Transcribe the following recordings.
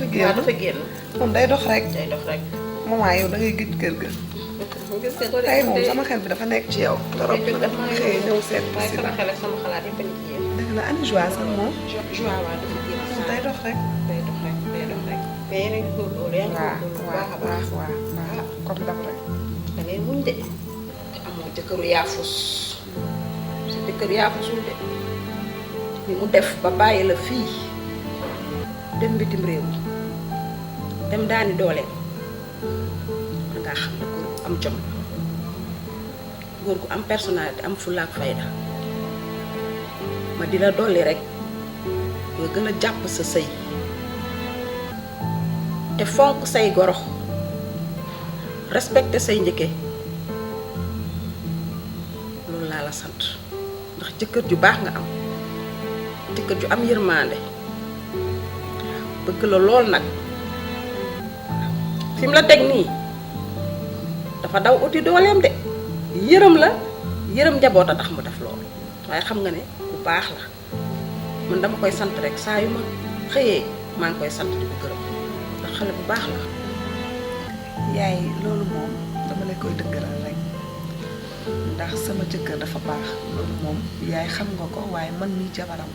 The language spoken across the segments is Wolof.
dafa génn waaw dafa génn. moom day dox rek. day dox rek. maman yow da ngay gëj kër ga. gis nga ko de tey moom sama xel bi dafa nekk ci yow. trop dafa ma xëy ñëw seet waaye si sama la. xel ak sama xalaat yëpp a ngi ci yéen. dëgg la ani joie sax moom. joie waa dafa génn. day dox rek. day dox rek day dox rek. mais yéen a ngi góorgóorlu yaa ngi góorgóorlu bu baax a baax. waaw comme daf rek. da ngay muñ de te amoo jëkkëru yaafus sa jëkkër yaafusul de ni mu def ba bàyyi la fii dem bitim réew dem daani dooleem dangaa xam ne góor gu am jom góor gu am personnalité am fulla ak fayda ma di la dolli rek nga gën a jàpp sa sëy te fonk say goro respecté say njëkke loolu laa la sant ndax jëkkër ju baax nga am jëkkër ju am yërmande bëgg la lool nag fi mu la teg nii dafa daw uti dooleem de yërëm la yërëm njaboot a tax mu def loolu waaye xam nga ne bu baax la man dama koy sant rek saa yu ma xëyee maa ngi koy sant di ko gërëm ndax xale bu baax la. yaay loolu moom dama la koy dëggalal rek ndax sama jëkkër dafa baax loolu moom yaay xam nga ko waaye man mi jabaram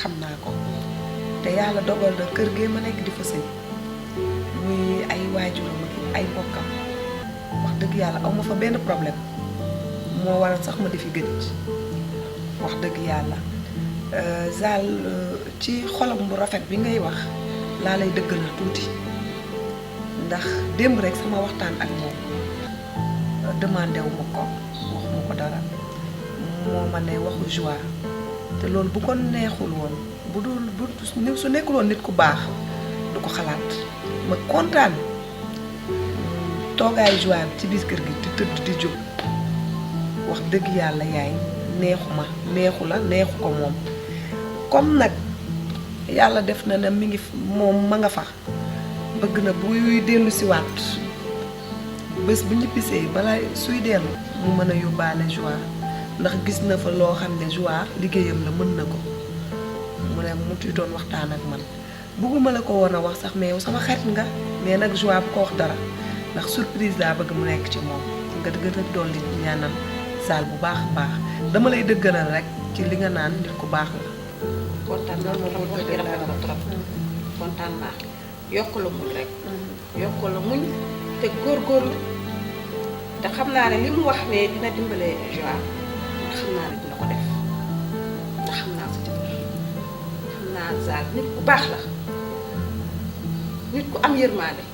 xam naa ko te yàlla dogal na kër gee ma nekk di fa sëy muy ay waajuram ak ay mbokkam wax dëgg yàlla aw ma fa benn problème moo waral sax ma di fi gëj wax dëgg yàlla Zal ci xolam bu rafet bi ngay wax laa lay dëggalal tuuti ndax démb rek sama waxtaan ak moom demandé wu ma ko waxuma ko dara moo ma ne waxu joie te loolu bu ko neexul woon bu su nekkul woon nit ku baax du ko xalaat ma kontaan toogaay joie ci biir kër gi di tëdd di jóg wax dëgg yàlla yaay neexu la neexu ko moom comme nag yàlla def na ne mi ngi moom ma nga fa bëgg na buy dellu si waat bés bu ñibbisee balaa suy dellu mu mën a yóbbaale joie ndax gis na fa loo xam ne joie liggéeyam la mën na ko mu ne mu tuy doon waxtaan ak man bëgguma la ko woon a wax sax mais yow sama xarit nga mais nag joie bu ko wax dara ndax surprise laa bëgg mu nekk ci moom nga gën a dolli ñaanal Zal bu baax a baax dama lay dëggalal rek ci li nga naan nit ku baax la. kontaan naa moom wax ji rafet na trop kontaan naa yokk la muñ rek yokk la muñ te góorgóorlu te xam naa ne li mu wax ne dina dimbale joie ndax xam naa ne dina ko def ndax xam naa sa jëkkër xam naa Zal nit ku baax la nit ku am yërmaande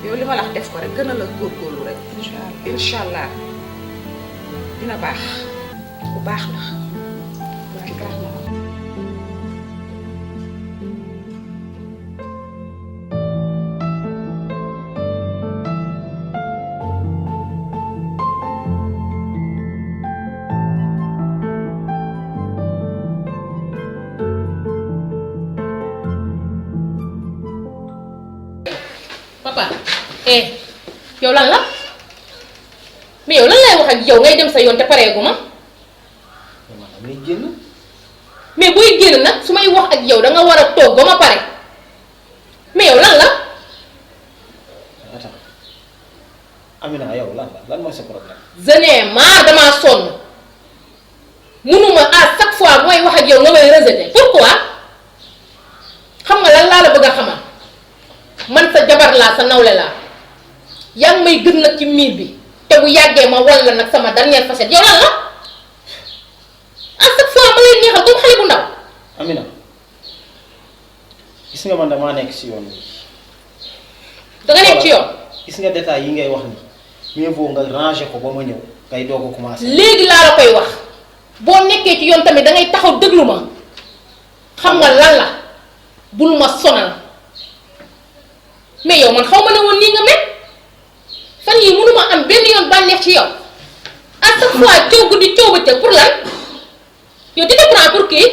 yow li ma la wax def ko rek gën a la góorgóorlu rek incha allah dina baax ku baax la ku baax la. papa yow lan la mais yow lan lay wax ak yow ngay dem sa yoon te pareegu ma may génn mais booy génn nag su may wax ak yow da nga war a toog ba ma pare mais yow lan la. attends Amina yow lan mooy sa problème. je n'ai marre damaa sonn munuma à chaque fois bu may wax ak yow nga may rejeter pourquoi xam nga lan laa la bëgg a xamal man sa jabar laa sa nawle laa yaa ngi may gën nag ci miir bi te bu yàggee ma wal la nag sama dernière facette yow lan la à chaque fois ma lay neexal comme xale bu ndaw. Amina gis nga man damaa nekk si yoon wi. da nga nekk ci yoon. gis nga détails yi ngay wax ni mieux vaut nga ranger ko ba ma ñëw ngay doog a commencer. léegi laa la koy wax boo nekkee ci yoon tamit da ngay taxaw déglu ma xam nga lan la bul ma sonal mais yow man xaw ma ne woon nii nga mel fan yii mënuma am benn yoon bànneex ci yow à chaque fois coow guddi coow bëccëg pour lan yow tu te prends pour qui.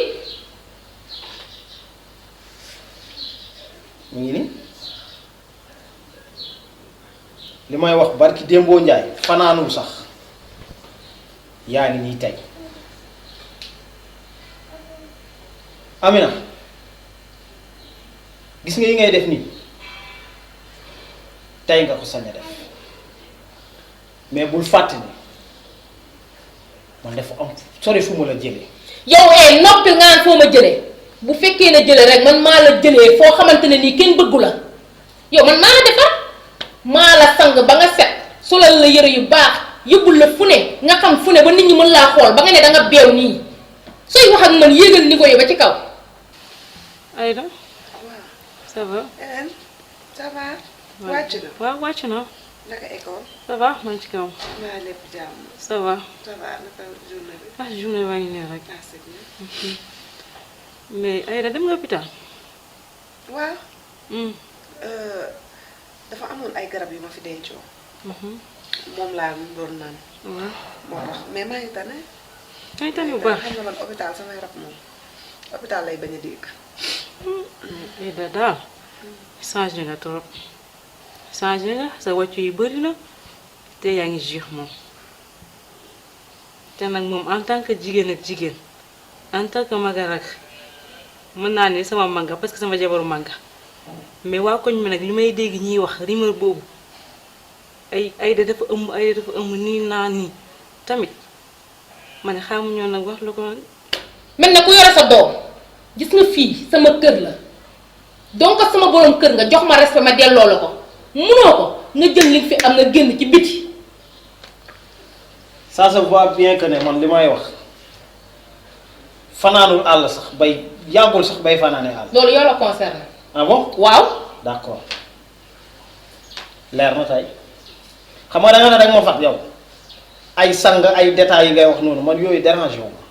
mu ngi nii li may wax barki Dembo Njaay fanaanul sax yaa ngi nii tey gis nga yi ngay def nii tey nga ko sañ a def mais bul fàtte ni man dafa am sori fu ma la jëlee. yow noppil nga naan foo ma jëlee bu fekkee ne jëlee rek man maa la jëlee foo xamante ne nii kenn bëggu la yow man maa la defar maa la sang ba nga set solal la yëre yu baax yëbbul la fu ne nga xam fu ne ba nit ñi mën laa xool ba nga ne da nga beew nii sooy wax ak man yéegal niveau yi ba ci kaw. Aïda waaw ça va. Hélène ça va. wàcc na waaw wàcc na. naka école. ça va maa ngi ci kaw. maa lépp jàmm. ça va. ça va naka journée bi. ah journée waa ngi ne rek. ah c'est bien. mais Aïda dem nga hôpital. waaw. dafa amoon ay garab yu ma fi dencoo. moom laa doon naan. waaw. moo tax mais maa ngi tane. maa ngi tane bu baax. xam nga man hôpital samay rab moom hôpital lay bañ a dégg. Aïda daal changé nga trop changé nga sa wàccu yu bëri na te yaa ngi jeex moom te nag moom en tant que jigéen ak jigéen en tant que mag ak rak mën naa ne sama mag nga parce que sama jabaru mag nga mais waa koñ mi nag li may dégg ñiy wax rumeur boobu ay Aïda dafa ëmb nii naa nii tamit ma ne xamuñoo nag wax lu ko mel ne ku yore sa doom gis nga fii sama kër la donc sama borom kër nga jox ma respect ma delloo la ko munoo ko nga jël li fi am nga génn ci biti. ça se voit bien que ne man li may wax fanaanul àll sax bay yàggul sax bay fanaane àll. loolu yow la concerné. ah bon waaw. d'accord leer na tey xam nga da nga ne rek ma fat yow ay sang ay détails yi ngay wax noonu man yooyu dérange wu ma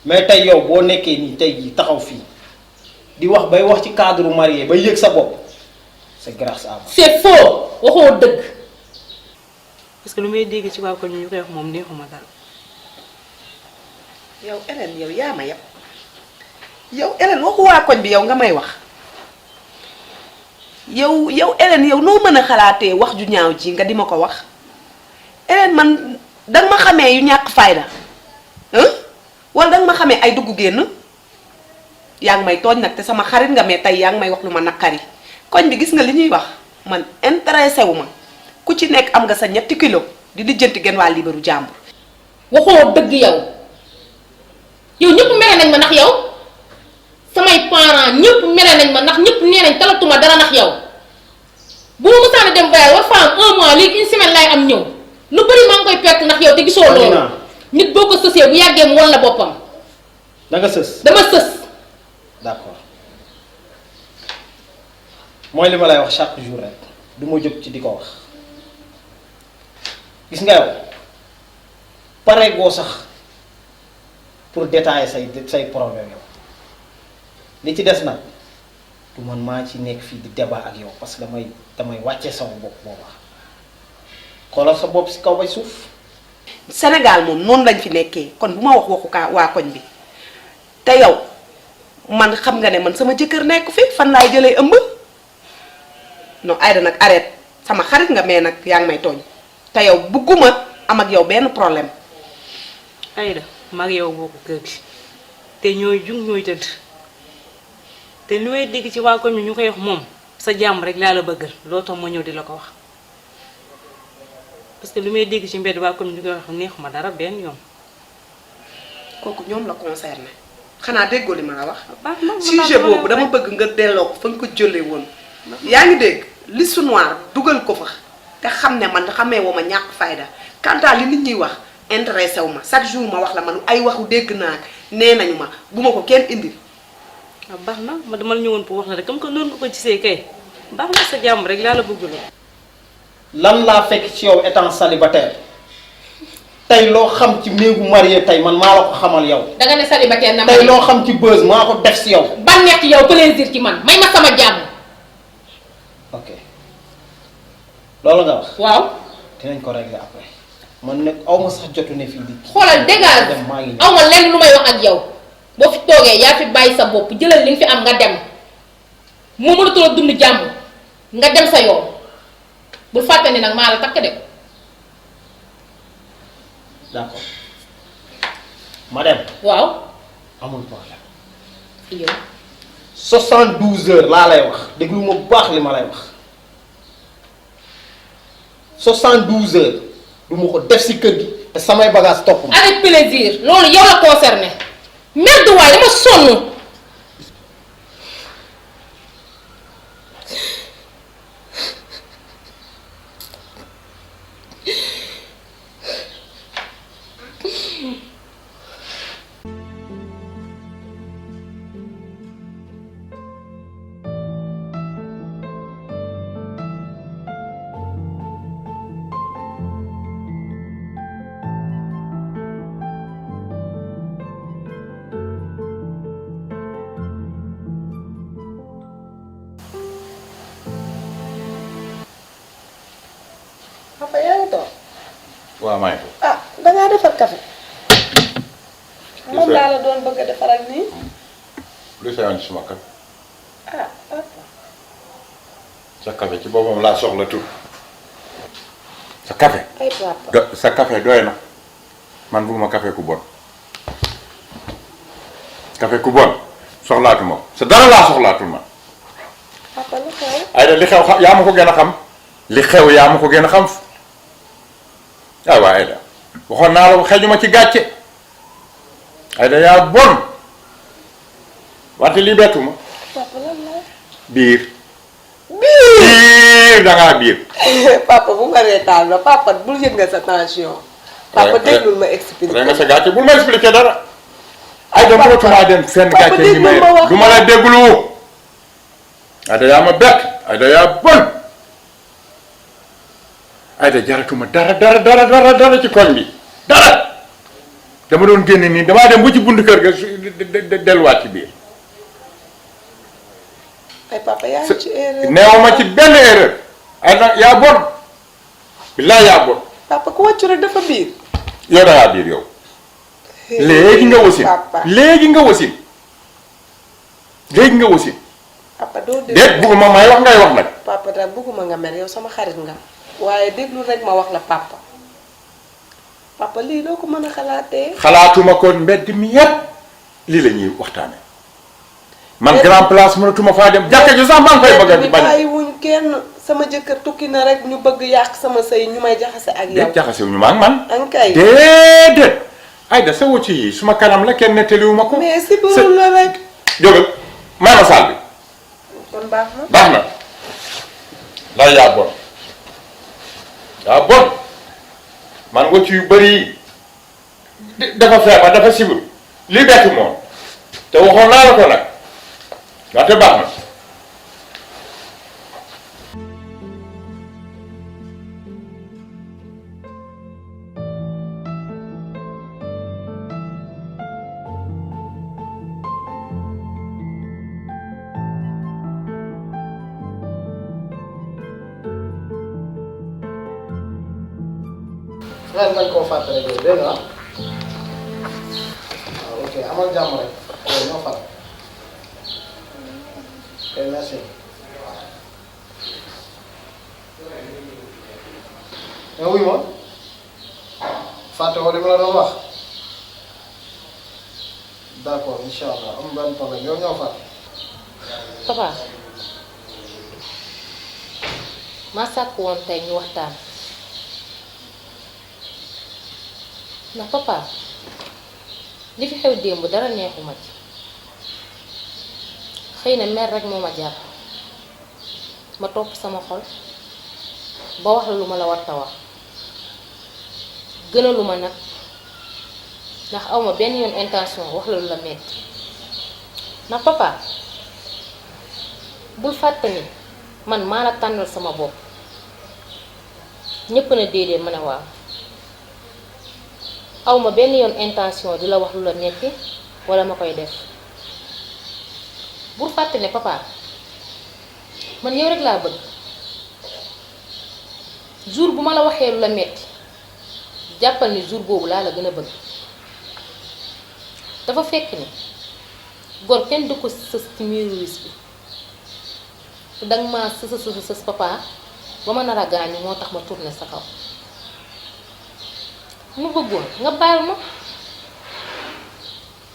mais tey yow boo nekkee nii tey jii taxaw fii di wax bay wax ci cadre marié bay yëg sa bopp c'est grâce à moi. c'est faux waxoo dëgg. parce que lu may dégg ci waa koñ ñu koy wax moom neexuma dara. yow Hélène yow yaa ma yab yow Hélène waxu waa koñ bi yow nga may wax yow Hélène yow noo mën a xalaatee wax ju ñaaw ji nga di ma ko wax Hélène man danga ma xamee yu ñàkk fayda wala danga ma xamee ay dugg génn yaa ngi may tooñ nag te sama xarit nga mais tey yaa ngi may wax lu ma naqari koñ bi gis nga li ñuy wax man intéressé wu ma ku ci nekk am nga sa 3 kilo di lijjanti genn waa liibaru jàmbur. waxoo dëgg yow ñëpp mere nañ ma ndax yow samay parents ñëpp mere nañ ma ndax ñëpp nee nañ talatuma dara ndax yow bu ma mësaan a dem voyage war fa am 1 mois léegi 1 semaine laay am ñëw lu bëri maa ngi koy perte ndax yow te gisoo loolu. nit boo ko sësee bu yàggee mu wan la boppam. da nga sës. dama sës. d'accord mooy li ma lay wax chaque jour rek du ma jóg ci di ko wax gis nga yow pare goo sax pour détailler say problème yow li ci des nag du man maa ci nekk fii di débat ak yow parce que damay wàccee sama bopp boobaa xoolal sa bopp si kaw bay suuf. Sénégal moom noonu lañ fi nekkee kon bu ma wax waxu waa koñ bi te yow man xam nga ne man sama jëkkër nekk fi fan laay jëlee ëmb non Aïda nag arrête sama xarit nga mais nag yaa ngi may tooñ te yow bugguma am ak yow benn problème. Aïda mag yow bokku kër gi te ñooy jug ñooy tëdd te lu may dégg ci waa koñ ñu koy wax moom sa jàmm rek laa la bëggal loo tax ma ñëw di la ko wax parce que lu may dégg ci mbedd waa koñ ñu koy wax neexuma dara benn yoon. kooku ñoom la concerné xanaa déggoo li ma la wax. baax na sujet boobu dama bëgg nga delloo ko fa nga ko jëlee woon. yaa ngi dégg liste noire dugal ko fa te xam ne man xamee woo ma ñàkk fayda quant à li nit ñuy wax intéressé wu ma chaque jour ma wax la man ay waxu dégg naa nee nañu ma bu ma ko kenn indil. waaw baax na ma dama la ñëwoon pour wax la rek comme que noonu nga ko gisee kay baax na sa jàmm rek laa la bëgg la. lan laa fekk ci yow étant célibataire tey loo xam ci néegu marié tey man maa la ko xamal yow. danga ne célibataire na. tey loo xam ci buzz maa ko def si yow. bànneex ci yow plaisir ci man may ma sama jàmm. ok loolu nga wax. waaw. dinañ ko régler après man nag aw ma sax jotu ne fii di. xoolal dégage aw ma lenn lu may wax ak yow boo fi toogee yaa fi bàyyi sa bopp jëlal li nga fi am nga dem moo mënatoo dund jàmm nga dem sa yoon bul fàtte ni nag maa la takk de. d'accord ma dem. waaw. amul problème. yow 72 heures laa lay wax déglu ma bu baax li ma lay wax 72 heures du ma ko def si kër gi te samay bagage topp ma. avec plaisir loolu yow la concerné merde waay dama sonn. papa yaa ngi toog. waaw maa ngi ko. ah dangaa defar café. moom laa la doon bëgg a defar ak nii. lu seyoon ci suma café. ah papa. sa café ci boppam laa soxla tur. sa café. ay papa. sa café doy na man bugguma café ku bon. café ku bon soxlaatuma ko sa dara laa soxlaatul ma. papa lu xew. Aïda li xew yaa ma ko gën a xam. li xew yaa ma ko gën a xam. ah waa Aïda waxoon naa la xejuma ci gàcce. Aïda yaa bon wante lii bettu ma. papa lan la. biir. biir dangaa biir. papa bu ma reetaan la papa bul yëg nga sa tension. papa déglul ma expliqué. rek nga sa gàcce bul ma expliqué dara. Aïda mënatumaa dem fenn gàcce ñi may du ma la déglu. Aïda yaa ma bett Aïda yaa bon. Aïda jaratuma dara ci koñ bi dara. dama doon génne nii damaa dem bu ci buntu kër ga delluwaat ci biir. ay papa yaa ngi ci erreur. neewuma ci benn erreur. Aïda yaa bon. billaay yaa bon. papa ku wàccu rek dafa biir. yow dangaa biir yow. léegi nga wasin papa léegi nga wasin. léegi nga wasin. papa doo déglu déet bugguma may wax ngay wax nag. papa daal bugguma nga mer yow sama xarit nga. waaye déglu rek ma wax la papa. papa lii doo ko mën a xalaatee. xalaatuma ko mbedd mi yépp lii la ñuy waxtaane man grand place mënatuma faa dem jàkka ji sax maa ngi fay bëgg a bi bañ. bàyyiwuñ kenn sama jëkkër tukki na rek ñu bëgg yàq sama sëy ñu may jaxase ak yow. déet jaxasew ñu ma ak man. ankay déedéet Aïda sa wocc yi suma kanam la kenn nettaliwu ma ko. mais si biir la rek. jógal may ma saal bi. kon baax na. baax na lay yaa bon yaa bon man wocc yu bëri yi dafa feebar dafa sibir li bett moom te waxoon naa la ko nag wante baax na. xel bañ koo fàtte rek dégg nga waaw ok amal jàmm rek yow ñoo fàtte ok merci. mais wuy ma fàtte woo li ma la doon wax d'accord incha allah am benn problème yow ñoo fàtte. papa ma sàkk woon tey ñu waxtaan ndax papa li fi xew démb dara neexuma ci xëy na mer rek moo ma jàpp ma topp sama xol ba wax la lu ma la war ta wax gënaluma nag ndax awma benn yoon intention wax la lu la metti ndax papa bul fàtte ni man maa la tànnal sama bopp ñépp na déedéet ma ne waaw awma benn yoon intention di la wax lu la metti wala ma koy def bul fàtte ne papa man yow rek laa bëgg jour bu ma la waxee lu la metti jàppal ni jour boobu laa la gën a bëgg dafa fekk ni gor kenn du ko sës ci miiru wis bi te danga ma sës papa ba ma nar a gaañu moo tax ma tourné sa kaw mu bëggoon nga baal ma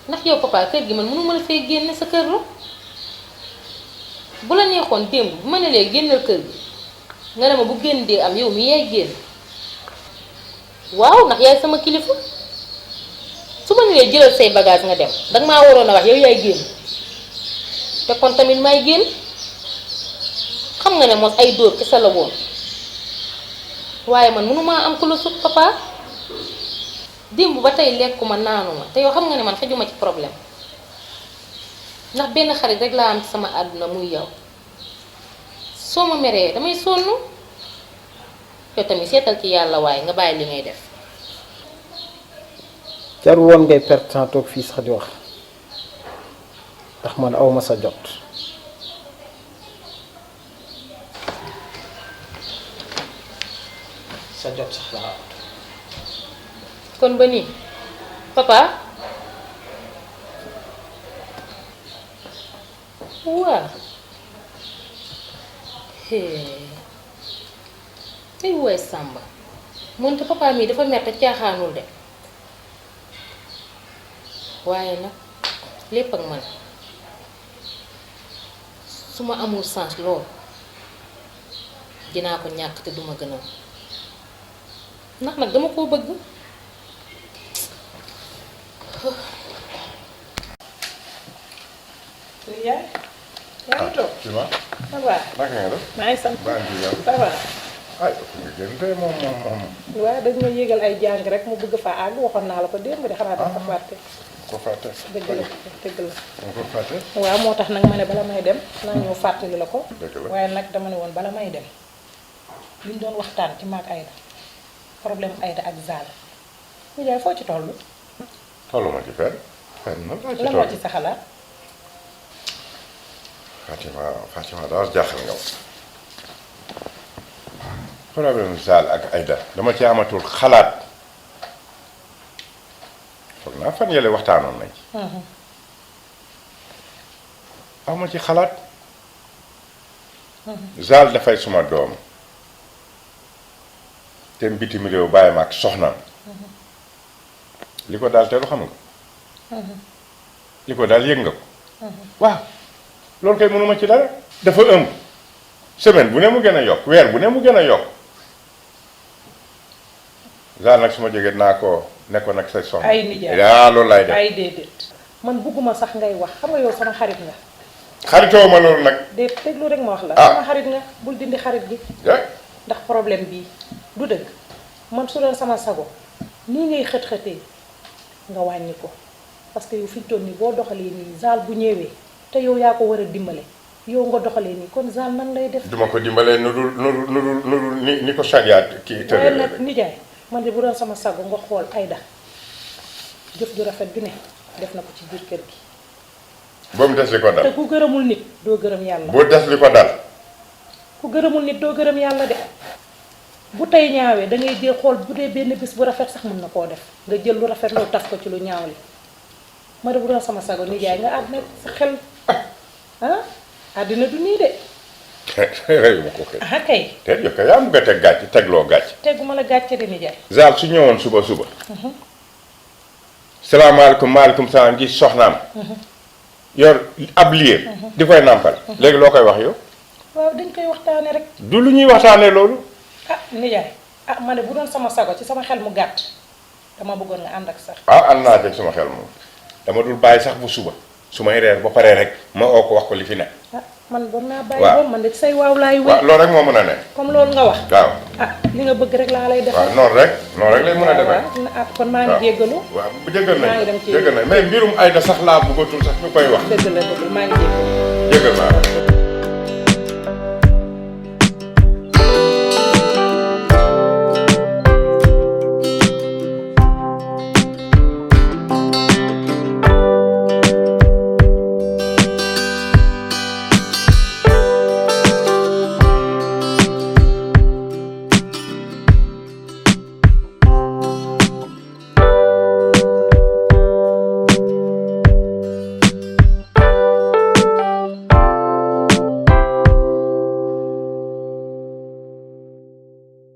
ndax yow papa kër gi man mënu ma la fee génne sa kër la bu la neexoon démb bu ma ne lee génnal kër gi nga ne ma bu génn dee am yow mi yaay génn waaw ndax yaay sama kilifa su ma ne lee jëlal say bagage nga dem danga maa waroon a wax yow yaay génn te kon tamit may génn xam nga ne moom ay dóor kese la woon waaye man mënumaa am ku la sut papa démb ba tey lekkuma naanuma te yow xam nga ne man xajuma ci problème ndax benn xarit rek laa am ci sama àdduna muy yow soo ma meree damay sonn yow tamit seetal ci yàlla waaye nga bàyyi li ngay def. jarul woon ngay perte temps toog fii sax di wax ndax man awma sa jot. sa jot sax laa am. kon ba nii papa waa ay waay Samba moonte papa mii dafa mer te caaxaanul de waaye nag lépp ak man su ma amul sens lool dinaa ko ñàkk te duma gënal ndax nag dama koo bëgg. yaay yaa ngi toog. tu vois. ça va. naka nga def. maa ngi sant. baa ngi ci yow. ça va. ay nga génn tey moom. waaw dañ ma yéegal ay jàng rek mu bëgg fa àgg waxoon naa la ko démb de xanaa dafa fàtte. ko fàtte. dëgg la dëgg la. nga ko fàtte. waaw moo tax nag ma ne bala may dem naa ñëw fàttali la ko. dëgg la waaye nag dama ne woon bala may dem li ñu doon waxtaan ci maag Aïda problème Aïda ak Zal. ñu jaay foo ci toll. tollu ma ci fenn. fenn na laa ci lan toll. moo ci sa xalaat. Fatima daal jaaxal nga problème Zal ak Aïda dama ci amatul xalaat foog naa fan yële waxtaanoon nañ ci. awma ci xalaat. Zal dafay suma doom te bitim réew bàyyi ma ak soxnaam li ko daal te lu xam nga li ko daal yëg nga ko waaw loolu kay mënuma ci dara dafa ëmb semaine bu ne mu gën a yokk weer bu ne mu gën a yokk Zal nag su ma jógee naa ko nekkoon nag say soxna ay nijaay yaa loolu laay def ay déedéet man bugguma sax ngay wax xam nga yow sama xarit nga. xaritoo ma loolu nag déet déglu rek ma wax la. Ah. sama xarit nga bul dindi xarit gi. ndax problème bii du dëgg man su doon sama sago nii ngay xët-xëtee nga wàññi ko parce que yow fi ñu toll nii boo doxalee nii Zal bu ñëwee te yow yaa ko war a dimbale yow nga doxalee nii kon Zal nan lay def. duma ko dimbalee nu dul ni ko sariyaat kii waaye tëddee nag nijaay man de bu doon sama sago nga xool Aïda jëf ju rafet ju ne def na ko ci biir kër gi. ba mu des li ko te dal ku gërëmul nit doo gërëm yàlla. boo des li ko dal ku gërëmul nit doo gërëm yàlla de bu tey ñaawee da ngay jël xool bu dee benn bis bu rafet sax mën na koo def nga jël lu rafet loo tas ko ci lu ñaaw li ma de bu doon sama sago nijaay nga àddina sa xel ah àddina du nii de. reyu ma ko kay ah kay te yow kay yaa mu nga teg gàcc tegloo gàcc tegguma la gàcce de nijaay. Zal su ñëwoon suba salaamaaleykum maaleykum salaam gi soxnaam yor ab liir di koy nàmpal léegi loo koy wax yow waaw dañ koy waxtaane rek. du lu ñuy waxtaanee loolu ah nijaay ah ma ne bu doon sama sago ci sama xel mu gàtt dama bëggoon nga ànd ak sax. ànd naa teg suma xel moom dama dul bàyyi sax bu suba su may reer ba paree rek ma oo ko wax ko li fi ne ah man doon naa bàyyi waaw boobu man de say waaw laay waaw wéy loolu rek moo mën a ne comme loolu nga wax. waaw ah li nga bëgg rek laa lay defal. waaw noonu rek lay mën a demee ah kon maa ngi jéggalu. waaw bu jéggal maa ngi dem nañ ci jéggal nañ mais mbirum Aïda sax laa bëggatul sax ñu koy wax dëgg la maa ngi jéggalu. jéggal naa